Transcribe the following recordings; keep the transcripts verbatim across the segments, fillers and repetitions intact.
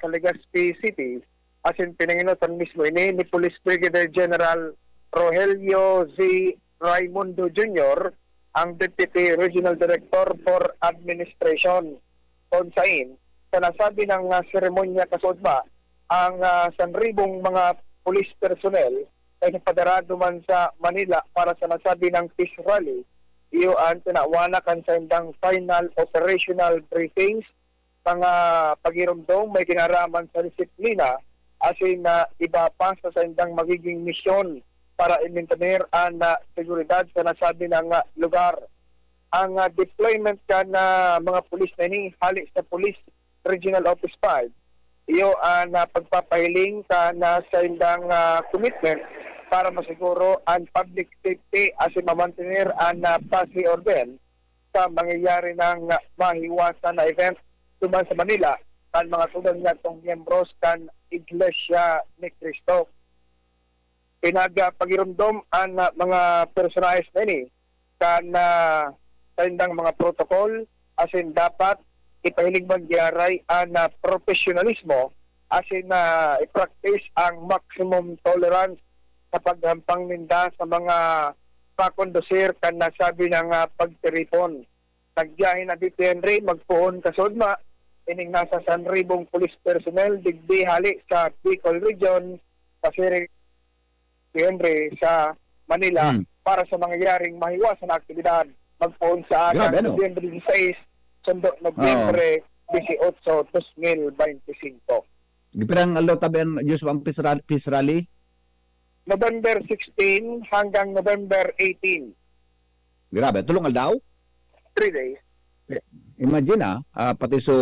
sa Legazpi City, asin pinangenotan mismo ini ni Police Brigadier General Rogelio Z. Raimundo Junior, ang Deputy Regional Director for Administration, kun sain sa nasabing, ah, seremonya kasuodma, ang, ah, sanribong mga police personnel ay nagpadarado man sa Manila para sa nasabing peace rally. Iyo an tinawana kan saindang final operational briefings, mga pagiromdom may kinaraman sa disiplina asin na iba pa sa saindang magiging misyon para i-maintain an, ah, seguridad sa nasabing, ah, lugar. Ang, ah, deployment kan, ah, mga pulis na ini hale sa Police Regional Office five, iyo an, ah, pagpapahiling kan, ah, saindang, ah, commitment para masiguro an public safety asin mamantener an, ah, paz y orden sa mangyayari nang mahiwasan na event duman sa Manila kan mga tugang niyadtong miyembros kan Iglesia ni Cristo. Pinagpagiromdom an, ah, mga personahes na ini kan, ah, saindang mga protokol asin dapat ipahiling man giraray an, ah, profesionalismo asin, ah, i-practice ang maximum tolerance sa paghampang ninda sa mga pakondusir kan nasabing, ah, pagtiripon. Nagbiyahe na D P Henry magpoon kasuodma ining nasa sanribong police personnel digdi hale sa Bicol Region, pasiring si Henry sa Manila Hmm. para sa mangyayaring mahiwasan na aktibidad magpoon sa Grabe, agang ano? Nobyembre disisais, sundo Nobyembre Oo. disiyotso, dos mil baynte singko. Pirang aldaw tabi an Joshua ang peace rally? Peace rally? November sixteen hanggang November eighteen. Grabe, tulong aldaw? Three days. Imagine, ah, ah, pati so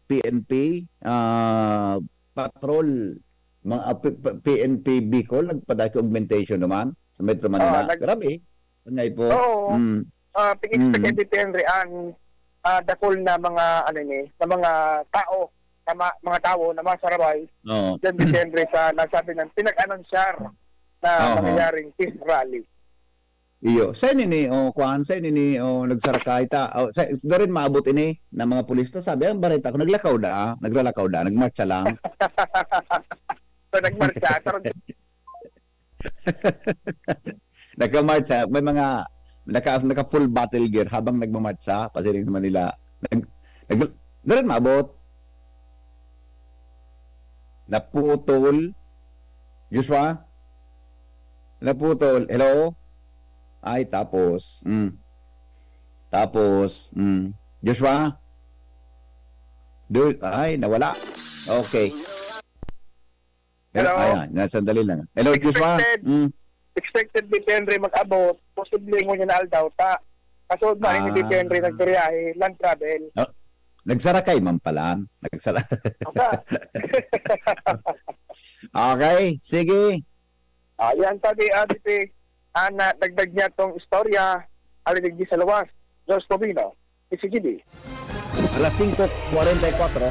P N P, ah, patrol, mga, ah, P-, P-, P N P Bicol, nagpadaki augmentation naman sa Metro Manila. Oo, nag- Grabe. Angay po. Oo. Mm. Ah, pag-expect Mm. depende ang, ah, dakul na mga, ano ni, na mga tao, na ma-, mga tawo na masarabay Oo. dyan depende sa nasabi ng pinag-anunsyar na Oo. mangyayaring peace rally. Iyo. Sa ini ni, oh, kuan, sa ini ni, oh, nagsarakay ta. Oh, sa, doon maabot ini ng mga pulis ta. Sabi, ang bareta ko, naglakaw da, ah. Naglalakaw da, nagmarcha lang. So, nagmarcha, pero Nagmamarcha, may mga naka, naka full battle gear habang nagmamarcha, pasiring sa Manila. Nag, nag, doon maabot. Naputol. Joshua? Naputol. Hello? Ay, tapos. Mm. Tapos, mm. Joshua? Do, ay, nawala. Okay. Hello? Ayan, na, sandali lang. Hello, Joshua? Expected, Mm. expected ni Henry mag-abot, posible ngunyan na aldaw ta. Kasunod na, hindi Ah. Henry nagbiyahe, land travel. Oh, nagsarakay man pala. Nagsara- Aba. Okay, sige. Ah, yan sabi, ah, D P, ah, na, dagdag niya tong istorya, aliligdi sa luwas. George Tobino, D C G B. Alas singko kwarenta y kwatro.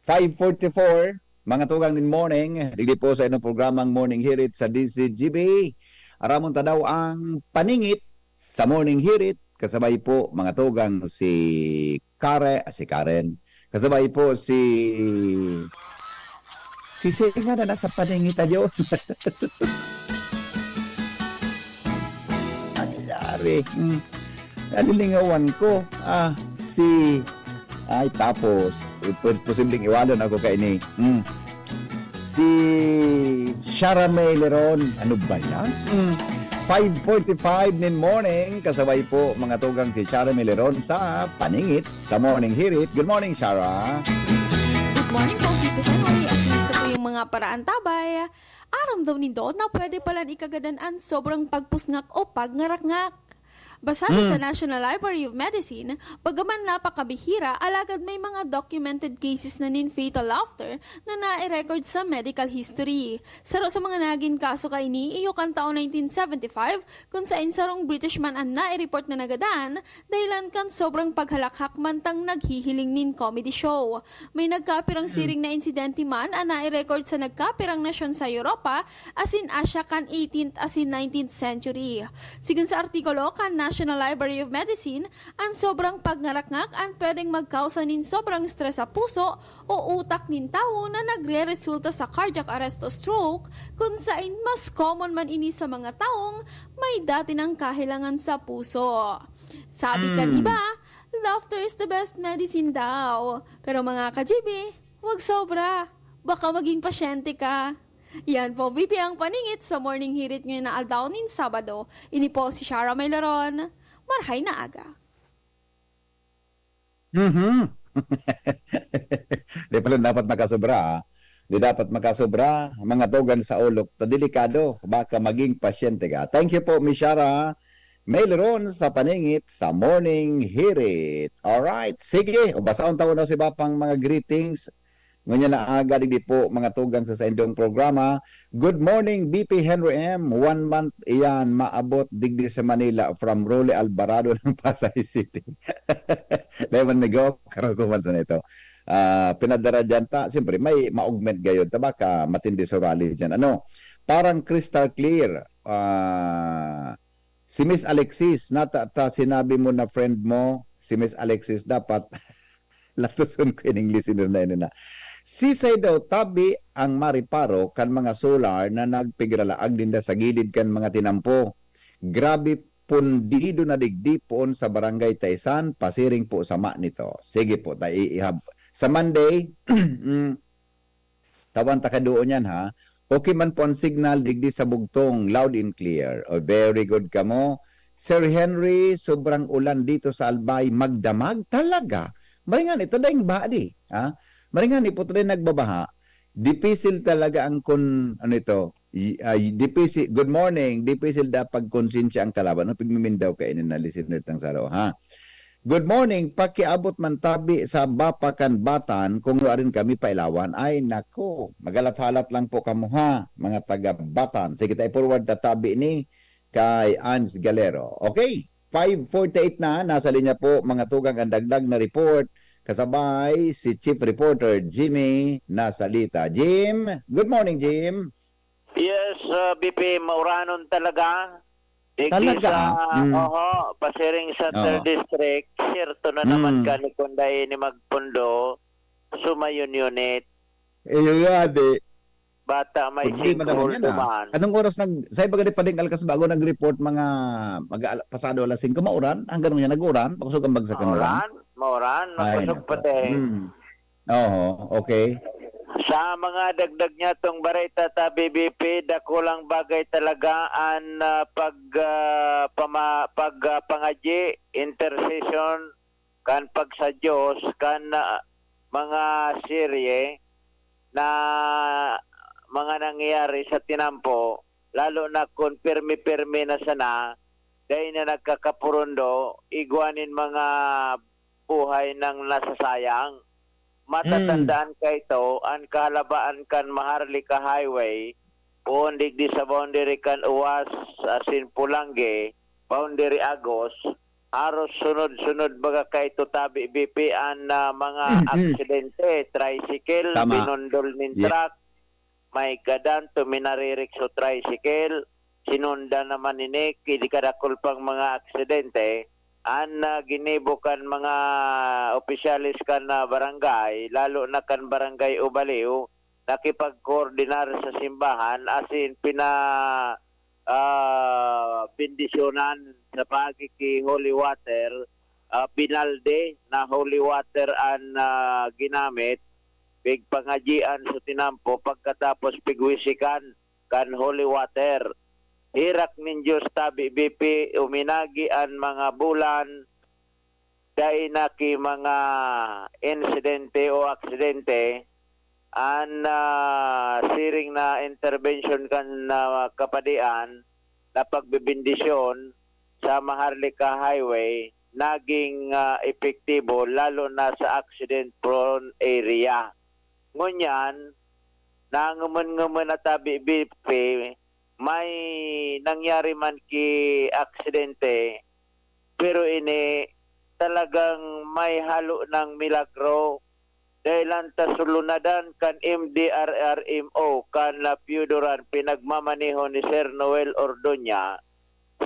Five forty-four, mga tugang nin morning, digdi po sa inyong programang Morning Hirit sa D C G B. Aramon ta daw ang paningit sa Morning Hirit, kasabay po, mga tugang, si Kare-, ah, si Karen. Kasabay po si, si Singa na nasa paningit, adyo. Nangyayari. Hmm. Nalilingawan ko. Ah, si, ay, tapos, eh, pos-, posibleng iwanan ako kaini. Hmm. Si Shara May Leron. Ano ba yan? Hmm. Five forty-five nin morning. Kasabay po, mga tugang, si Shara May Leron sa Paningit sa Morning Hirit. Good morning, Shara. Good morning po, Tito Henry. At isa po yung mga paraantabay. Aram daw nindo na pwede palan ikagadan an sobrang pagpusngak o pagngarakngak. Basado sa Hmm. National Library of Medicine, bagaman napakabihira, alagad may mga documented cases na nin fatal laughter na nai-record sa medical history. Saro sa mga nagin kaso kaini, iyo kan taon nineteen seventy-five, kun saen sarong British man an nai-report na nagadan, dahilan kan sobrang paghalakhak mantang naghihiling nin comedy show. May nagkapirang Hmm. siring na insidente man an nai-record sa nagkapirang nasyon sa Europa asin Asia kan eighteenth asin nineteenth century. Sigon sa artikulo kan National Library of Medicine, an sobrang pagngarakngak an pwedeng magkausa nin sobrang stress sa puso o utak nin tawo na nagreresulta sa cardiac arrest o stroke, kun sain mas common man ini sa mga tawong may dati nang kahelangan sa puso. Sabi kan iba, "Laughter is the best medicine daw." Pero mga ka-G B, wag sobra. Baka maging pasyente ka. Yan po, V P ang paningit sa Morning Hirit ngayon na aldaw nin Sabado. Ini po si Shara Maylaron. Marhay na aga. Mhm. Di pala dapat makasobra, ah. Di dapat makasobra, mga tugang sa ulok, ta delikado, baka maging pasyente ka. Thank you po, Miss Shara Maylaron, sa paningit sa Morning Hirit. Alright, sige, o basahon ta na si Bapang mga greetings. Ngunyan na aga, digdi po, mga tugang sa saindong programa. Good morning, B P Henry M. One month iyan, maabot digdi sa Manila from Rolly Alvarado ng Pasay City. Leman Migo, karaw ko man sa nito. Ah, pinadara dyan ta, siyempre, may ma-augment gayod. Ta baka matindi sa rally dyan. Ano? Parang crystal clear. Ah, si Miss Alexis, nata ta sinabi mo na friend mo, si Miss Alexis, dapat latuson ko in English, ini na, ini na. Sisay daw tabi ang mariparo kan mga solar na nagpigralaag ninda sa gilid kan mga tinampo. Grabe, pundido na digdi poon sa Barangay Taisan, pasiring po sama nito. Sige po, ta iihab. Sa Monday, mm, tawan ta kaduon yan, ha. Okay man po ang signal digdi sa Bugtong, loud and clear. Oh, very good kamo. Sir Henry, sobrang ulan dito sa Albay, magdamag talaga. Maringan ito, daing baha di, ha? Maringan ipot rin nagbabaha. Dipisil talaga ang kun, ano ito, y- ah, dipisil, good morning, dipisil da pagkonsensya ang kalaban. Ano, pigmimindaw kainin na listener tang saro, ha? Good morning, pakiabot man tabi sa Bapakan Batan kung nuarin kami pailawan. Ay, nako, magalat-halat lang po kamo ha, mga taga Batan. Sige, tayo forward ta tabi ni kay Ans Galero. Okay, five forty-eight na, nasa linya po, mga tugang ang dagdag na report. Kasabay si Chief Reporter Jimmy Nasalita. Jim, good morning, Jim. Yes, uh, B P, mauranon talaga. Digdi Talaga, sa, ah? Mm. Oho, pasiring sa Oo. third district, siyerto na Mm. naman kani kung dahil ni magpundo, sumayon unit, Eh, yun nga, di. bata may Problema naman sinkhole yan, ah. duman. Anong oras nag, sa iba gani pa ding alkas bago nag-report mga mag pasado alas singko, mauran? Hanggang ngayon nag-uran? Pakusog ang bagsak ng uran? Mauran, mauran, Ay, makusog nako. pati. Mm. Oo, okay. Sa mga dagdag niya tong bareta ta B B P, dakulang bagay talaga an ah, pag ah, pama, pag ah, pangadyi, intercession kan pagsa Dios kan ah, mga serye na mga nangyayari sa tinampo, lalo na kun pirmi-pirmi na sana, dai na nagkakapurundo, igwa nin mga buhay nang nasasayang. Matatandaan kaito an kahalabaan kan Maharlika Highway, poon digdi sa boundary kan Uwas asin Polangui, boundary Agos, haros sunod-sunod baga kaito tabi B P an ah, mga Mm, mm. aksidente, tricycle, Tama. binundol nin Yeah. truck, may gadan, tuminaririk sa tricycle, sinundan naman ini, kini kadakul pang mga aksidente, an ah, ginibo kan mga opisyales kan ah, barangay, lalo na kan barangay Ubaliw, nakipagkoordinar sa simbahan, asin pina ah, bendisyonan sa paagi ki holy water, ah, binalde na holy water an ah, ginamit, pigpangadyian sa tinampo, pagkatapos pigwisikan kan holy water. Herak nin Dios tabi B P, uminagi an mga bulan, dai na ki mga insidente o aksidente, an ah, siring na intervention kan ah, kapadian na pagbebendisyon sa Maharlika Highway naging ah, epektibo, lalo na sa accident prone area. Ngunyan, nangumun-ngumun na tabi B P, may nangyari man ki aksidente, pero ini talagang may halo ng milagro dahil ang tasulunadan kan M D R R M O kan Piyudoran pinagmamaneho ni Sir Noel Ordoña,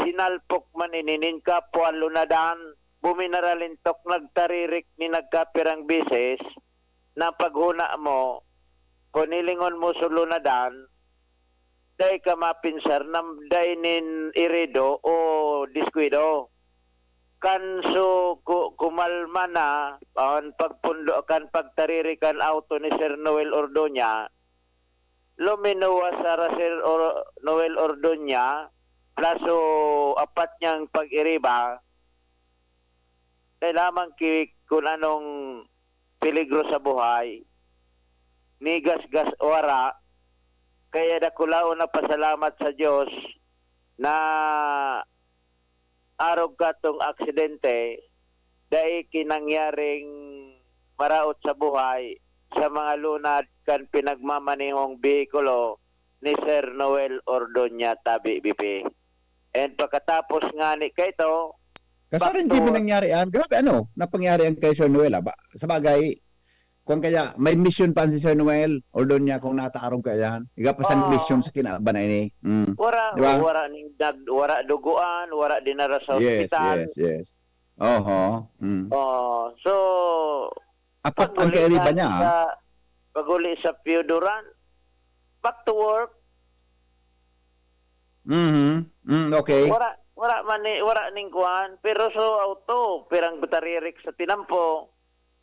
sinalpok man ini nin kapwa lunadan, buminaralintok, nagtaririk ni nagkapirang beses, na paghuna mo, kung hilingon mo sa lunadan, dai ka mapinsar na dai nin irido o diskuido. Kan su-, ku-, kumalma na an pagpundo kan pagtaririk kan auto ni Sir Noel Ordoña, luminuwas sa Sir Or-, Noel Ordoña, plaso apat niyang pag-iriba, kailaman ki kun anong peligro sa buhay, nigasgas o wara, kaya dakulaon na pasalamat sa Diyos na arog katong aksidente, dai kinangyaring maraot sa buhay sa mga lunad kan pinagmamanehong behikulo ni Sir Noel Ordoña Tabi, B P. And pagkatapos nga ni kaito, Kaso rin, di mo backdoor. Nangyari, ah. Grabe, ano, napangyari ang kay Sir Noel, ah. Ba, sa bagay, kung kaya, may mission pa si Sir Noel, Ordoña, kung nataarog ka yan. Iga pa sa Oo. Mission sa kinaban na ini. Mm. Wara, Di ba? Wara ning dag-, wara duguan, wara dinara sa Yes, ospital. Yes, yes. Oho. Mm. Oh, so, Apat ang pag-uli kairiba nga niya, ah. Sa, pag-uli sa Pio Duran, back to work. Mhm. Mm, okay. Wara, wara man ni, wara ning kuan, pero so auto, pirang taririk sa tinampo.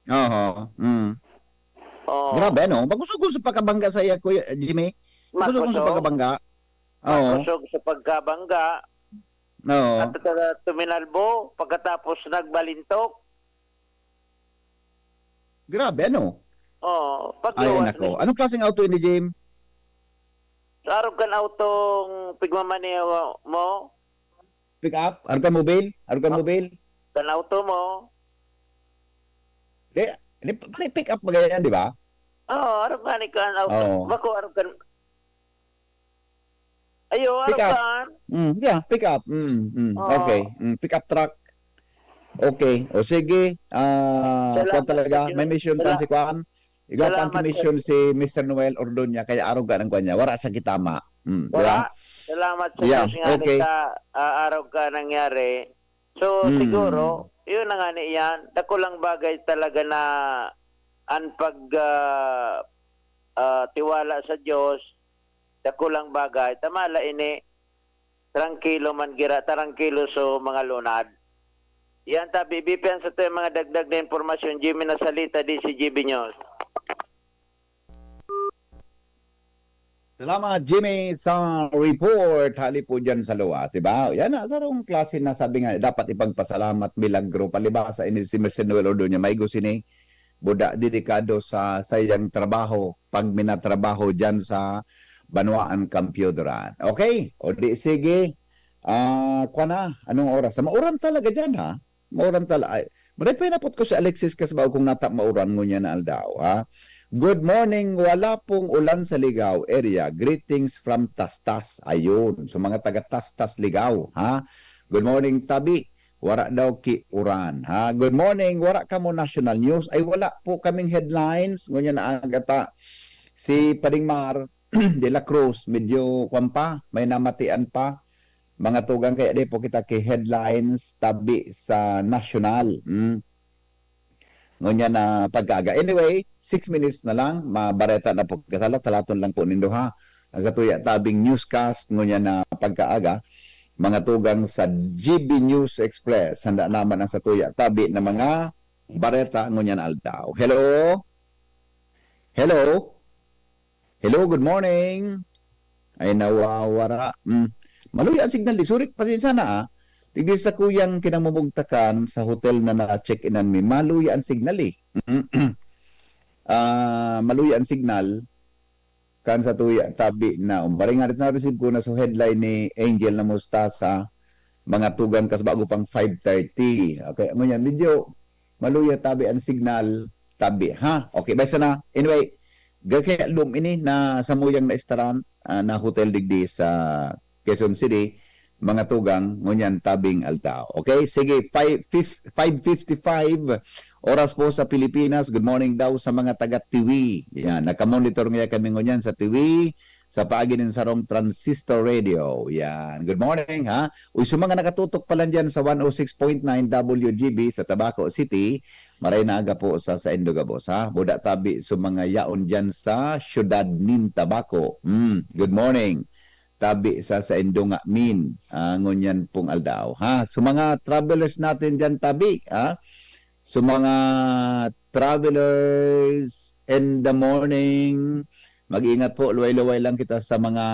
Oho. Mm. Oh. Grabe, ano? Magkusog sa pagkabangga sa iya, Kuya Jimmy. Magkusog sa Magkusog. Pagkabangga. Oo. Magkusog sa pagkabangga. Oo. At, at, at tuminalbo, pagkatapos nagbalintok. Grabe, ano? Oo, Ay, pagluwas nako. Ni Anong klaseng auto ini, Jim? Sa arog kan autong pigmamaneho mo? Pick up? Arog kan mobil? Arog kan Oh. Mobil? Kan auto mo? Di, di, pare, pick up ba yan, di ba? Oo, arog nga ni kan auto. Oo. Bako, arog kan Ayo, Pick up. Kan? Mm, yeah, pick up. Mm, mm, Oo. Okay. Mm, pick up truck. Okay. O sige, ah, Salamat kuwan talaga, sa may mission pa Sala-, si kuwan. Ikaw pang salamat sa mission si Mister Noel Ordoña, kaya arog ka ng kuwan niya. Wala sa kitama. Mm, di ba? Wala. Salamat sa Yeah, Diyos nga okay. Nagka, ah, arog ka nangyari. So, Mm. Siguro, yun na nga ni iyan. Dakulang bagay talaga na ang pag, ah, ah, tiwala sa Diyos, dakulang bagay. Tama la ini, trangkilo man gira, trangkilo so mga lunad. Yan ta, bibipian sa to yung mga dagdag na impormasyon. Jimmy Nasalita, D C G B News. Salamat, Jimmy, sa report. Hali po dyan sa luwas, di ba? Yan na, sarong klase na sabi nga, dapat ipagpasalamat, milagro. Palibasa, ini si Mister Noel Ordoña, may gusto ni buda, dedikado sa sayang trabaho, pag minatrabaho dyan sa Banwaan Computeran. Okay? O di, sige. Ah, kwa na, anong oras? Mauran talaga dyan, ha? Mauran talaga. Ay, maray pa inapot ko si Alexis Casbao kung nata mauran ngunyan na aldaw, ha? Good morning, wala pong ulan sa Ligao area. Greetings from Tastas. Ayun, so mga taga Tastas, Ligao, ha? Good morning, Tabi. Wara daw ki uran, ha? Good morning, wara kamo national news? Ay, wala po kaming headlines. Ngunyan na aga ta. Si Pading Mar de la Cruz, medyo kwan pa, may namatian pa. Mga tugang, kaya di po kita ki headlines, tabi sa national. Hmm. Ngunyan na pagkaaga. Anyway, six minutes na lang, mabareta na po kasala, talaton lang po nindo ha. Ang sa tuya tabing newscast, ngunyan na pagkaaga, mga tugang sa G B News Express, handa naman ang sa tuya tabi na mga bareta ngunyan aldaw. Hello? Hello? Hello, good morning. Ay, nawawara. Mm. Maluya ang signal di. Sorry, pasensya na, ah. Digdi sa kuyang kinamumugtakan sa hotel na na-check-inan mi, maluya ang signal, eh. Ah, maluya ang signal. Kan sa tuya, tabi na. Umaring nga rin na-receive ko na sa headline ni Angel na Mustasa, mga tugang kas bago pang five thirty. Okay, ngunyan, medyo maluya tabi ang signal, tabi, ha? Okay, basta na. Anyway, gakaya lum ini na samuyang na estaran, ah, na hotel digdi sa Quezon City, mga tugang, ngunyan tabing aldaw. Okay? Sige, five, fif-, five fifty-five, oras po sa Pilipinas. Good morning daw sa mga taga Tiwi. Yan, nakamonitor nga kami ngunyan sa Tiwi, sa paagi nin sarong transistor radio. Yan. Good morning, ha? Uy, sa mga nakatutok pa lang dyan sa one oh six point nine W G B sa Tabaco City, maray na aga po sa saindo gabos, ha? Buda tabi sa mga yaon dyan sa siyudad nin Tabaco. Mm, good morning. Tabi sa saindo nga min, ah, ngunyan pong aldaw, ha? Sa mga travelers natin dyan, tabi, ha? Sa mga travelers in the morning, mag-ingat po, luway-luway lang kita sa mga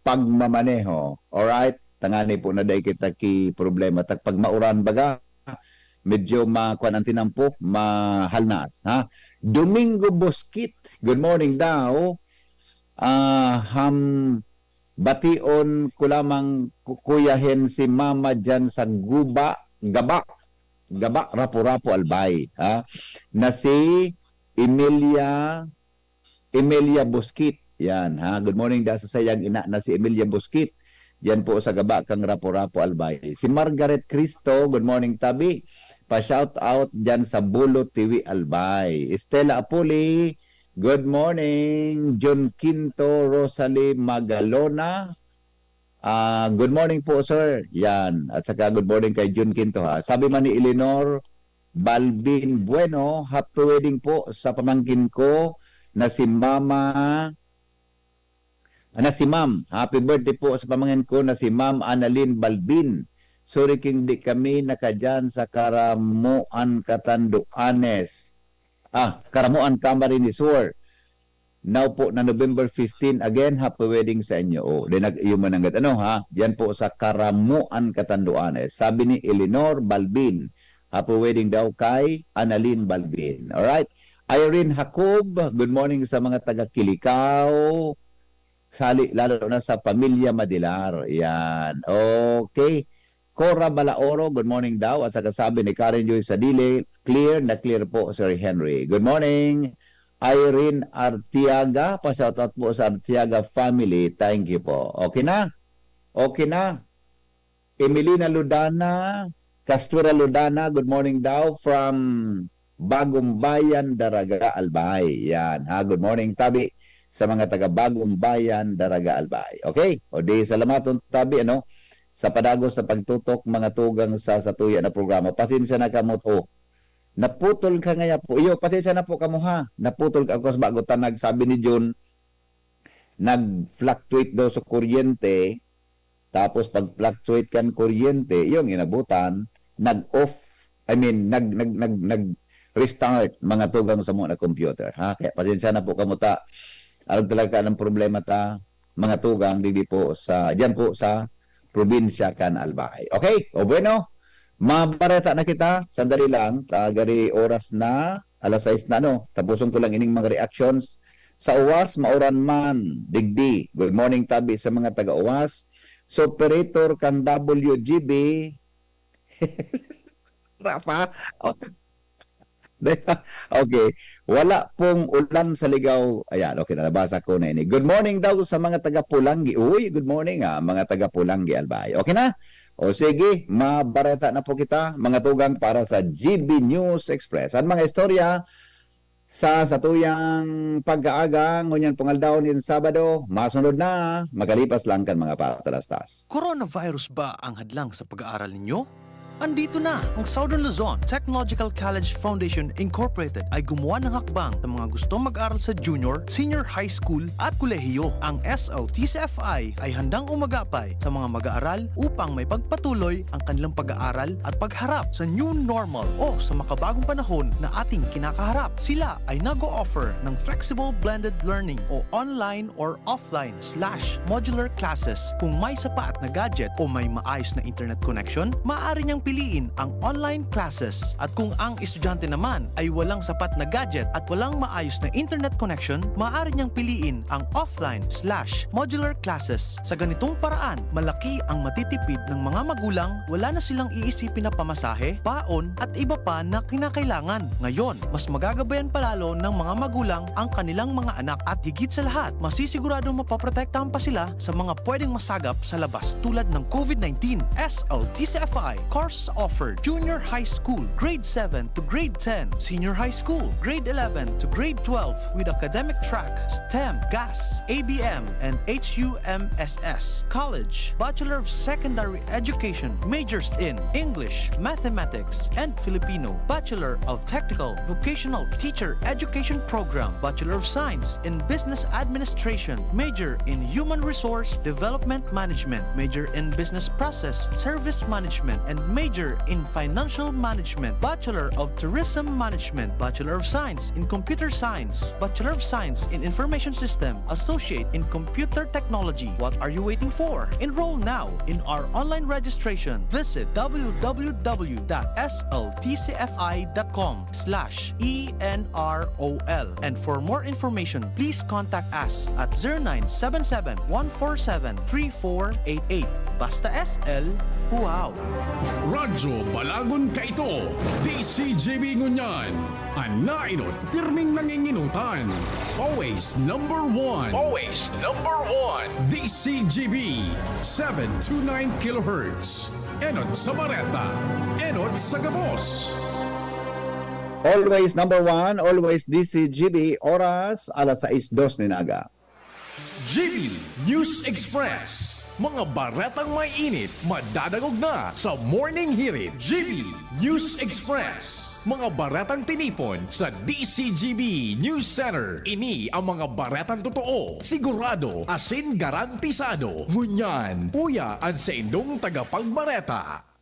pagmamaneho. Alright? Tangani po na dai kita ki problema. Tak pag mauran baga, medyo makuan ang tinampo, mahalnas, ha? Domingo Bosquit, good morning daw. Ah, ham, bation ko lamang, ku-, Kuya Hen, si Mama dyan sa Guba, Gaba, Gaba, Rapu-Rapu, Albay, ha? Na si Emilia, Emilia Bosquit. Yan, ha? Good morning da sa sayang ina na si Emilia Bosquit. Yan po sa Gaba kang Rapu-Rapu, Albay. Si Margaret Cristo, good morning, tabi. Pa-shout out dyan sa Bulo, Tiwi, Albay. Stella Apuli, good morning. John Quinto, Rosalie Magalona. Ah, good morning po, sir. Yan. At saka good morning kay Jun Quinto, ha. Sabi man ni Eleanor Balbin Bueno, happy wedding po sa pamangkin ko na si Mama, na si Ma'am. Happy birthday po sa pamangkin ko na si Ma'am Annalyn Balbin. Sorry king di kami nakadyan sa Karamuan Catanduanes. Ah, Karamuan Camarines Sur. Now po na November fifteen, again, happy wedding sa inyo. Oh, then nag-, yun man ang gad-, ano, ha? Yan po sa Karamuan, Catanduanes. Sabi ni Eleanor Balbin, happy wedding daw kay Annalyn Balbin. Alright? Irene Jacob, good morning sa mga taga Kilicao. Sali, lalo na sa pamilya Madilar. Yan. Okay. Cora Balaoro, good morning daw. At saka sabi ni Karen Joy Sadile, clear na clear po, Sir Henry. Good morning. Irene Artiaga, pa-shoutout po sa Artiaga family. Thank you po. Okay na? Okay na? Emelina Ludana, Castuera Ludana, good morning daw from Bagumbayan, Daraga, Albay. Yan, ha? Good morning, tabi sa mga taga Bagumbayan, Daraga, Albay. Okay? O di, salamaton, tabi, ano? Sa padagos sa pagtutok, mga tugang sa satuya na programa. Pasensya na kamo, oh. Naputol ka ngaya po. Iyo, pasensya na po kamo, ha? Naputol ka ako sa bago ta nagsabi ni Jun, nag-fluctuate daw sa kuryente, tapos pag-fluctuate kan kuryente, yung inabutan, nag-off, I mean, nag-, nag-, nag-, nag-restart, mga tugang sa mga computer, ha? Kaya pasensya na po kamo ta. Arog talaga ng problema ta, mga tugang, digdi po sa, diyan po sa probinsya kan Albay. Okay? O bueno, mabareta na kita. Sandali lang. Ah, gari oras na. Alas sais na, no? Tapuson ko lang ining mga reactions. Sa Uwas, mauran man, digdi. Good morning, tabi sa mga taga Uwas. Sa operator kang W G B. Rafa? Oh. Okay. Wala pong ulan sa Ligao. Ayan, okay na, nabasa ko na ini. Good morning daw sa mga taga Pulanggi. Uy, good morning, ah, mga taga Pulanggi, Albay. Okay na? O sige, mabareta na po kita, mga tugang, para sa G B News Express. Ang mga istorya sa satuyang pagkaaga, ngunyan pong aldaw nin Sabado, masunod na, makalipas lang kan mga patalastas. Coronavirus ba ang hadlang sa pag-aaral ninyo? Andito na! Ang Southern Luzon Technological College Foundation Incorporated ay gumawa ng hakbang sa mga gustong mag-aral sa junior, senior high school at kolehiyo. Ang S L T C F I ay handang umagapay sa mga mag-aaral upang may pagpatuloy ang kanilang pag-aaral at pagharap sa new normal o sa makabagong panahon na ating kinakaharap. Sila ay nag-o-offer ng flexible blended learning o online or offline slash modular classes. Kung may sapat na gadget o may maayos na internet connection, maaari niyang piliin ang online classes. At kung ang estudyante naman ay walang sapat na gadget at walang maayos na internet connection, maaari niyang piliin ang offline slash modular classes. Sa ganitong paraan, malaki ang matitipid ng mga magulang, wala na silang iisipin na pamasahe, baon, at iba pa na kinakailangan. Ngayon, mas magagabayan pa lalo ng mga magulang ang kanilang mga anak at higit sa lahat, masisiguradong mapoprotektahan pa sila sa mga pwedeng masagap sa labas tulad ng COVID nineteen. S L T C F I courses offered: Junior High School, Grade seven to Grade ten, Senior High School, Grade eleven to Grade twelve, with academic track, STEM, GAS, A B M, and H U M S S. College, Bachelor of Secondary Education, majors in English, Mathematics, and Filipino, Bachelor of Technical Vocational Teacher Education Program, Bachelor of Science in Business Administration, major in Human Resource Development Management, major in Business Process Service Management, and major in Financial Management, Bachelor of Tourism Management, Bachelor of Science in Computer Science, Bachelor of Science in Information System, Associate in Computer Technology. What are you waiting for? Enroll now in our online registration. Visit w w w dot s l t c f i dot com slash e n r o l. And for more information, please contact us at zero nine seven seven, one four seven, three four eight eight. Basta S L, wow! Radyo Balagon kaito, D C G B ngunyan. An nainot, pirming nanginginutan. Always number one. Always number one. D C G B, seven two nine kilohertz. Enot sa bareta, enot sa gabos. Always number one, always D C G B, oras alas sais dos nin aga. G B News Express. Mga baretang may init, madadangog na sa Morning Hirit. G B News Express. Mga baretang tinipon sa D C G B News Center. Ini ang mga baretang totoo, sigurado, asin garantisado. Ngunyan, uya an saindong tagapagbareta.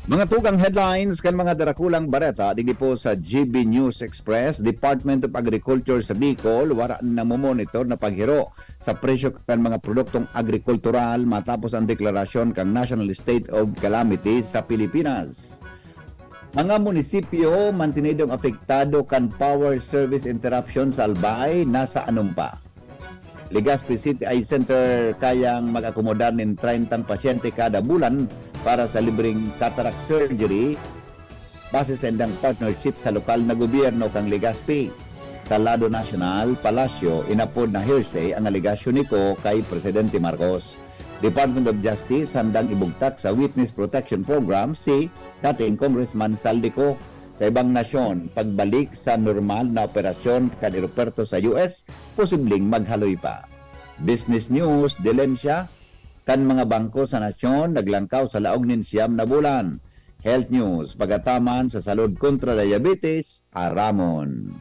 Mga tugang headlines kan mga darakulang bareta digdi po sa G B News Express. Department of Agriculture sa Bicol wara na namomonitor na paghiro sa presyo kan mga produktong agrikultural matapos ang deklarasyon kan National State of Calamity sa Pilipinas. Mga munisipyo mantinidong apektado kan power service interruption sa Albay, nasa anumpa. Legazpi City Eye Center kayang mag-akomodar nin treyntang pasyente kada bulan para sa libreng cataract surgery base sa indang partnership sa lokal na gobyerno kan Legazpi. Sa lado nasyonal, Palasyo, inapod na hearsay ang alegasyon ni Co kay Presidente Marcos. Department of Justice handang ibugtak sa Witness Protection Program si dating Congressman Zaldy Co. Sa ibang nasyon, pagbalik sa normal na operasyon kan eroperto sa U S posibleng maghaloy pa. Business News, Dilensya kan mga bangko sa nasyon naglangkaw sa laog nin siyam na bulan. Health News, pagataman sa salud kontra diabetes, aramon.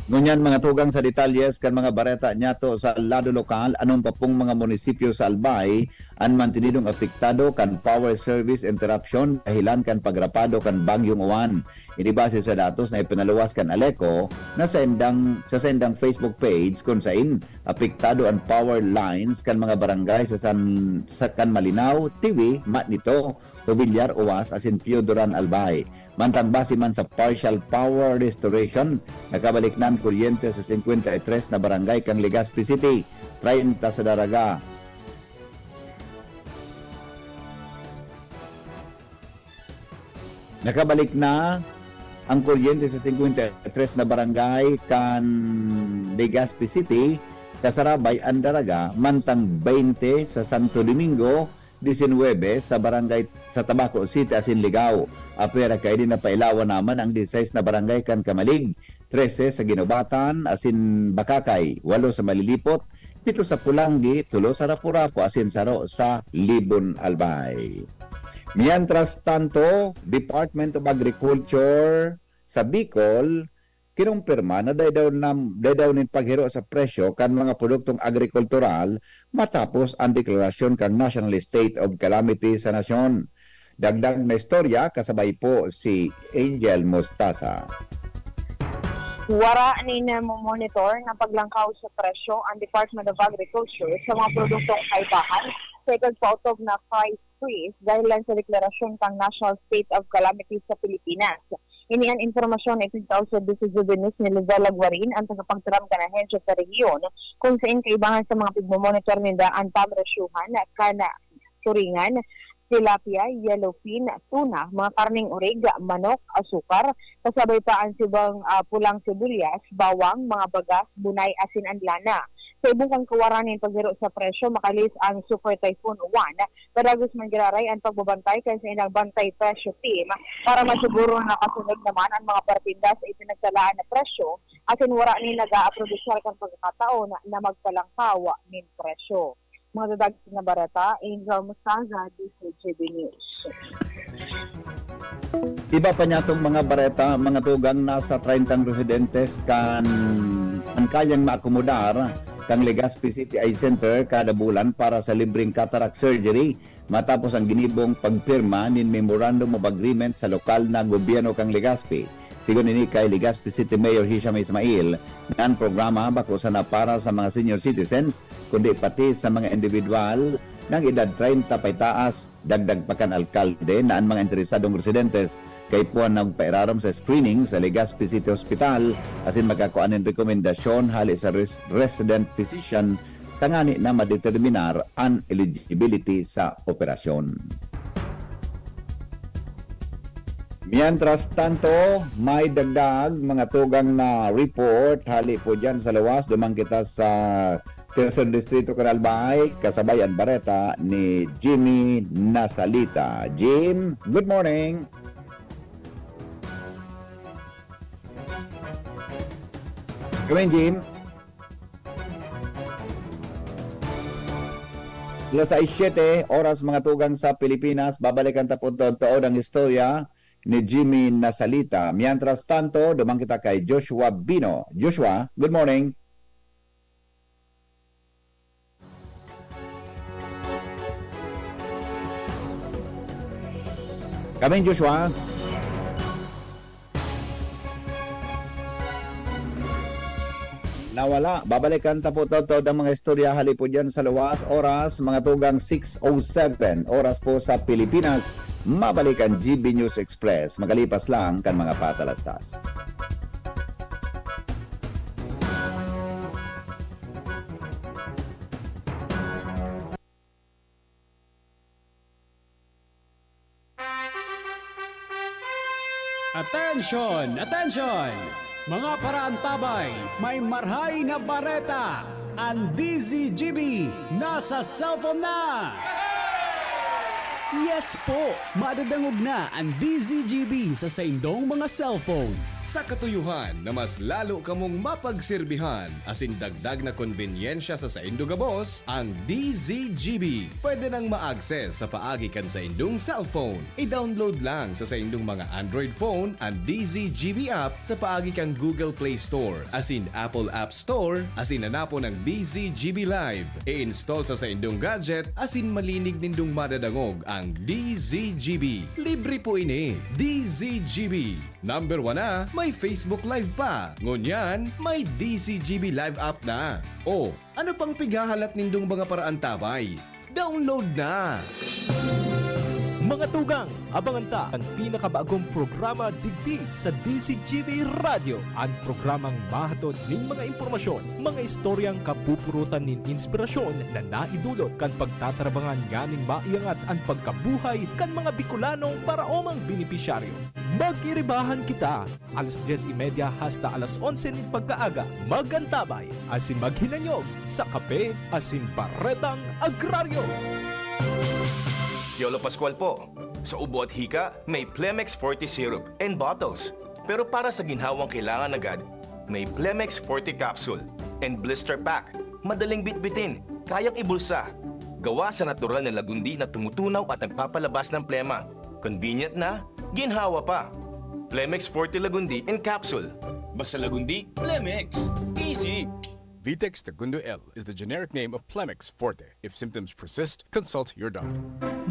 Ngunyan, mga tugang sa detalyes kan mga bareta niyato sa lado lokal, anumpa pong mga munisipyo sa Albay an mantinidong apektado kan power service interruption dahilan kan pagrapado kan Bagyong Uwan. Ini base sa datos na ipinaluwas kan ALECO na sa indang, sa saindang Facebook page, kun sain apektado an power lines kan mga barangay sa San, sa kan Malinao, Tiwi, Matnito, Jovellar, Oas asin Pio Duran, Albay. Mantang base man sa partial power restoration, nakabalik na an kuryente sa singkwenta y tres na barangay kan Legazpi City, treinta sa Daraga. Nakabalik na ang kuryente sa singkwenta y tres na barangay kan Legazpi City, kasarabay an Daraga, mantang beinte sa Santo Domingo, disinwebe sa barangay sa Tabaco City asin Ligao. Apwera kaini, napailawan naman ang diseis na barangay kan Camalig, trese sa Guinobatan asin Bacacay, walo sa Malilipot, pito sa Polangui, tulo sa Rapu-Rapu asin saro sa Libon, Albay. Mientras tanto, Department of Agriculture sa Bicol kinumpirma na dai daw, na, dai daw nin paghiro sa presyo kan mga produktong agrikultural matapos ang deklarasyon kan National State of Calamity sa nasyon. Dagdag na istorya, kasabay po si Angel Mostaza. Wara nin monitor na paglangkaw sa presyo ang Department of Agriculture sa mga produktong kaibahan sa ikagpaotob na price freeze dahil lang sa deklarasyon kan National State of Calamity sa Pilipinas. Ini an impormasyon na ipinataw sa D C G B News ni Lizelle Laguarin, ang tagapagtaram kan ahensya sa rehiyon, kung sain kaibahan sa mga pigmomonitor ninda an pamresyuhan kan turingan, tilapia, yellowfin, tuna, mga karneng orig, manok, asukar, kasabay pa ang sibang, ah, pulang sibuyas, bawang, mga bagas, bunay, asin an lana. Sa ibong kan kawaran nin paghiro sa presyo, makalis ang Super Typhoon Uwan. Padagos man giraray an pagbabantay kan saindang Bantay Presyo Team para masiguro na nakasunod naman ang mga partinda sa ipinagtalaan na presyo asin wara nin nag-aaprobisyar kan pagkakataon na magpalangkaw nin presyo. Mga dadagdag na bareta, Angel Mostaza, D C G B News. Iba pa niyatong mga bareta, mga tugang, nasa treyntang residentes kan, an kayang maakomodar kan Legazpi City Eye Center kada bulan para sa libreng cataract surgery matapos ang ginibong pagpirma nin Memorandum of Agreement sa lokal na gobyerno kan Legazpi. Sigon ini kay Legazpi City Mayor Hisham Ismail, na an programa bako sana para sa mga senior citizens, kundi pati sa mga individual na edad treyntang paitaas. Dagdag pa kan alkalde na an mga interesadong residentes kaipuhan na magpairarom sa screening sa Legazpi City Hospital asin makakua nin rekomendasyon hale sa res-, resident physician tangani na madeterminar an eligibility sa operasyon. Mientras tanto, may dagdag mga tugang na report hale po diyan sa luwas. Duman kita sa Tercer Distrito kan Albay, kasabay an bareta ni Jimmy Nasalita. Jim, good morning. Gawin, Jim. Alas sais siyete, oras mga tugang sa Pilipinas, babalikan ta po toon-toon ang istorya ni Jimmy Nasalita. Mientras tanto, duman kita kay Joshua Bino. Joshua, good morning. Kami, Joshua. Nawala. Babalikan ta po toon-toon ang mga istorya hale po diyan sa luwas. Oras, mga tugang six oh seven. Oras po sa Pilipinas. Mabalik ang G B News Express. Magalipas lang kan mga patalastas. Atensyon! Atensyon! Mga paraantabay, may marhay na bareta! An D Z G B nasa cellphone na! Yes po! Madadangog na an D Z G B sa saindong mga cellphone. Sa katuyohan na mas lalo kamong mapagserbihan asin dagdag na konbenyensya sa saindo gabos, ang D Z G B pwede nang ma-access sa paagi kan saindong cellphone. I-download lang sa saindong mga Android phone an D Z G B app sa paagi kan Google Play Store asin Apple App Store asin hanapon ang D Z G B Live. I-install sa saindong gadget asin malinig nindong madadangog ang D Z G B. Libre po ini. D Z G B. Number one na, may Facebook Live pa. Ngunyan, may D Z G B Live app na. O, ano pang pighahalat nindong mga paraantabay? Download na! Mga tugang, abangan ta an pinakabagong programa digdi sa D Z G B Radyo, an programang mahatod nin mga impormasyon, mga istoryang kapupurutan nin inspirasyon na naidulot kan pagtatarbangan nganing maiangat an pagkabuhay kan mga Bicolanong paraomang benepisyaryo. Mag-iribahan kita, alas dyes y media hasta alas onse nin pagkaaga. Mag-antabay asin maghinanyog sa Kape asin Baretang Agraryo. Piolo Pascual po. Sa ubo at hika, may Plemex Forte Syrup and Bottles. Pero para sa ginhawang kailangan agad, may Plemex Forte Capsule and Blister Pack. Madaling bitbitin, kayang ibulsa. Gawa sa natural na lagundi na tumutunaw at nagpapalabas ng plema. Convenient na, ginhawa pa. Plemex Forte Lagundi in Capsule. Basta Lagundi, Plemex. Easy! Vitex Tagundo L is the generic name of Plemex Forte. If symptoms persist, consult your doctor.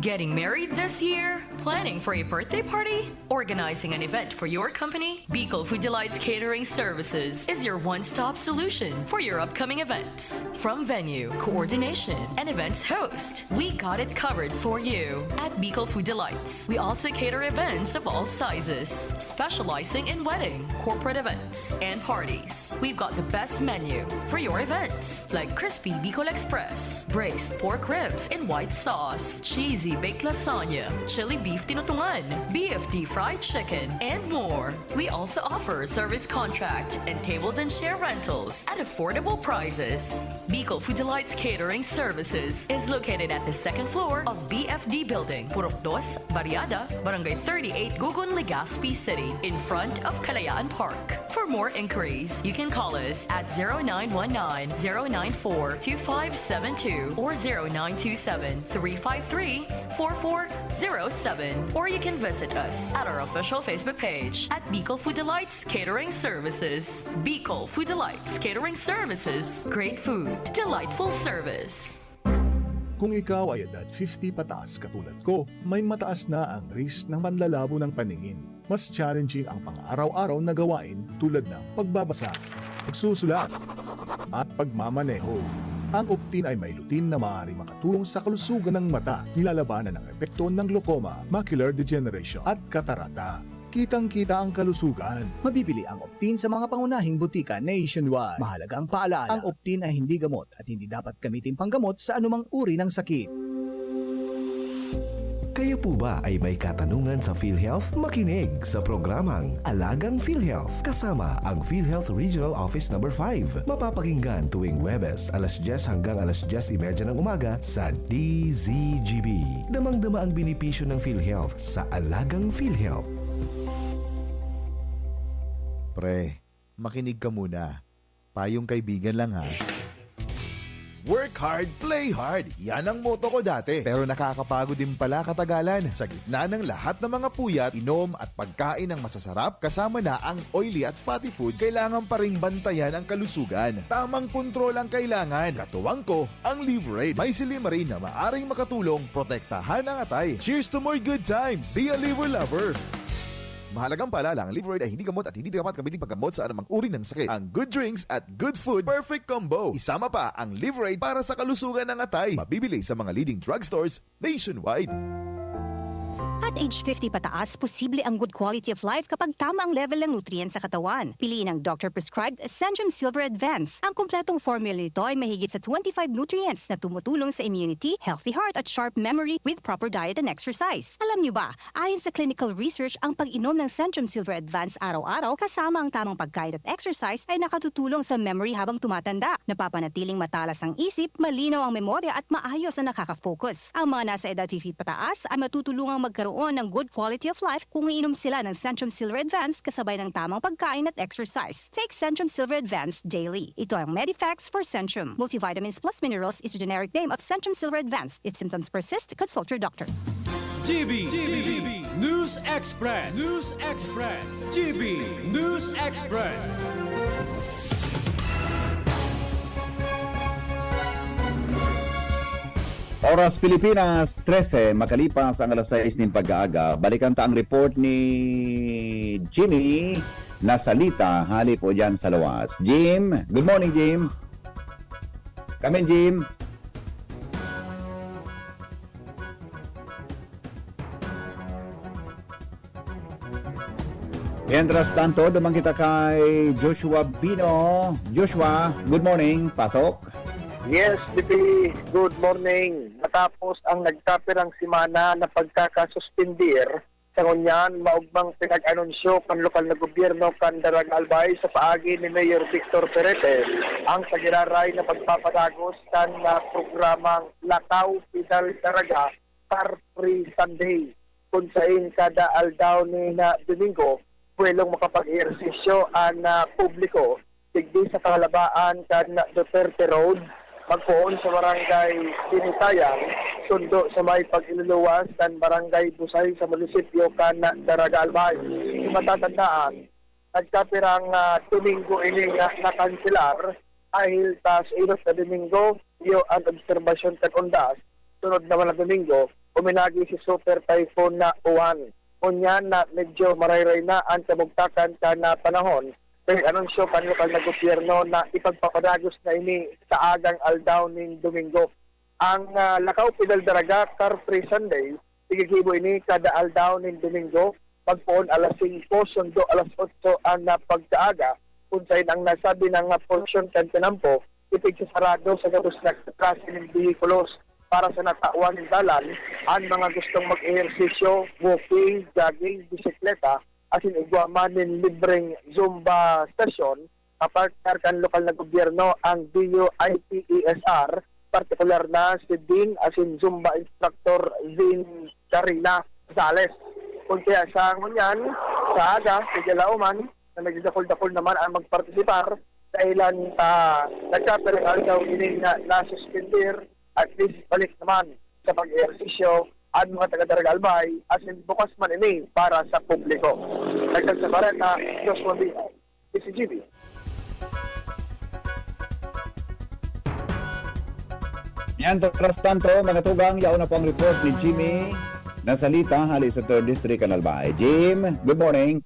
Getting married this year? Planning for a birthday party? Organizing an event for your company? Bicol Food Delights Catering Services is your one-stop solution for your upcoming events. From venue, coordination, and events host, we got it covered for you. At Bicol Food Delights, we also cater events of all sizes, specializing in wedding, corporate events, and parties. We've got the best menu for your events, like crispy Bicol Express, braised pork ribs in white sauce, cheesy baked lasagna, chili beef tinutungan, B F D fried chicken, and more. We also offer service contract and tables and chair rentals at affordable prices. Bicol Food Delights Catering Services is located at the second floor of B F D Building, Purok Dos, Barriada, Barangay thirty-eight, Gugun, Legazpi City, in front of Kalayaan Park. For more inquiries, you can call us at zero nine one nine, zero nine four, two five seven two or zero nine two seven, three five three, four four zero seven. Or you can visit us at our official Facebook page at Bicol Food Delights Catering Services. Bicol Food Delights Catering Services. Great food, delightful service. Kung ikaw ay edad fifty pataas katulad ko, may mataas na ang risk ng panlalabo ng paningin. Mas challenging ang pang-araw-araw na gawain tulad ng pagbabasa, pagsusulat, at pagmamaneho. Ang Optin ay may lutein na maaaring makatulong sa kalusugan ng mata, nilalabanan ang epekto ng glaucoma, macular degeneration, at katarata. Kitang-kita ang kalusugan. Mabibili ang Optin sa mga pangunahing butika nationwide. Mahalagang paalala, ang Optin ay hindi gamot at hindi dapat gamitin panggamot sa anumang uri ng sakit. Kayo po ba ay may katanungan sa PhilHealth? Makinig sa programang Alagang PhilHealth kasama ang PhilHealth Regional Office Number five. Mapapakinggan tuwing Huwebes alas dyes hanggang alas dyes y media ng umaga sa D Z G B. Damang-dama ang benepisyo ng PhilHealth sa Alagang PhilHealth. Pre, makinig ka muna. Payong kaibigan lang ha. Work hard, play hard. Yan ang motto ko dati. Pero nakakapagod din pala katagalan. Sa gitna ng lahat ng mga puyat, inom at pagkain ng masasarap, kasama na ang oily at fatty foods, kailangan pa ring bantayan ang kalusugan. Tamang kontrol ang kailangan. Katuwang ko, ang Liverade. May silymarin na maaring makatulong protektahan ang atay. Cheers to more good times! Be a Liver Lover! Mahalagang paalala, ang Liverade ay hindi gamot at hindi dapat gamitin paggamot sa anumang uri ng sakit. Ang good drinks at good food, perfect combo. Isama pa ang Liverade para sa kalusugan ng atay. Mabibili sa mga leading drugstores nationwide. At age fifty pataas, posible ang good quality of life kapag tama ang level ng nutrients sa katawan. Piliin ang doctor-prescribed Centrum Silver Advance. Ang kompletong formula nito ay mahigit sa twenty-five nutrients na tumutulong sa immunity, healthy heart at sharp memory with proper diet and exercise. Alam niyo ba, ayon sa clinical research, ang pag-inom ng Centrum Silver Advance araw-araw kasama ang tamang pagkain at exercise ay nakatutulong sa memory habang tumatanda. Napapanatiling matalas ang isip, malinaw ang memorya at maayos na nakaka-focus. Ang mga nasa edad fifty pataas ay matutulungang magkaroon ng good quality of life kung iinom sila ng Centrum Silver Advance kasabay ng tamang pagkain at exercise. Take Centrum Silver Advance daily. Ito ang Medifex for Centrum. Multivitamins plus minerals is a generic name of Centrum Silver Advance. If symptoms persist, consult your doctor. G B, G B, News Express, News Express, G B News Express. Oras Pilipinas, trese, makalipas ang alas sais nin pag-aaga, balikan ta ang report ni Jimmy Nasalita, hali po dyan sa luwas. Jim, good morning, Jim. Come in, Jim. Mientras tanto, duman kita kay Joshua Bino. Joshua, good morning. Pasok. Yes, B P, good morning. Matapos ang nagkapirang semana na pagkakasuspindir, sa ngunyan, maugmang pinag-anunsyo kan lokal na gobyerno kan Daraga Albay sa paagi ni Mayor Victor Perete ang pagiraray na pagpapadagos kan ah, programang Lakaw Pedal Daraga Car Free Sunday, kun sain kada aldaw nin ah, Domingo, pwedeng makapag-ehersisyo an ah, publiko digdi sa kahalabaan kan Duterte Road, magpoon sa Barangay Binitayan, sundo sa may pag-iluluwas kan Barangay Busay sa munisipyo kan Daraga Albay. Matatandaan, nagkapirang ah, Domingo ini nga nakanselar, dahil ta sa inot na Domingo, iyo an obserbasyon kan undas. Sunod naman na Domingo, uminagi si Super Typhoon na Uwan. Ngunyan na medyo marayray na an kamugtakan kan, ah, panahon, nag-anunsyo kan lokal na gobyerno na ipagpapadagos na ini sa agang aldaw nin Domingo. Ang, ah, Lakaw Pedal Daraga Car Free Sunday, igigibo ini kada aldaw nin Domingo, magpoon alas singko sundo alas otso an, ah, pagkaaga, kun saen ang nasabi na nga porsyon kan tinampo ipigsasarado sa gabos na klase nin behikulos para sa natawan nin dalan, an mga gustong mag-ehersisyo, walking, jogging, bisikleta, asin igwa man nin libreng Zumba session, kapartner kan lokal na gobyerno ang D U I P E S R, partikular na si Dean asin Zumba instructor Zin Carina Zales. Kun kaya sa ngunyan, sa aga, sa Jalauman, na nagdadakol-dakol naman ang magpartisipar, dahilan sa nagkapirang aldaw ini nga nasuspender, at least balik naman sa pag-ehersisyo ang mga taga-Daraga Albay, asin bukas man ini para sa publiko. Dagdag sa bareta, Joshua Bihon, D C G B. Mientras tanto, mga tugang, yaon na po ang report ni Jimmy Nasalita hali sa third District kan Albay. Jim, good morning.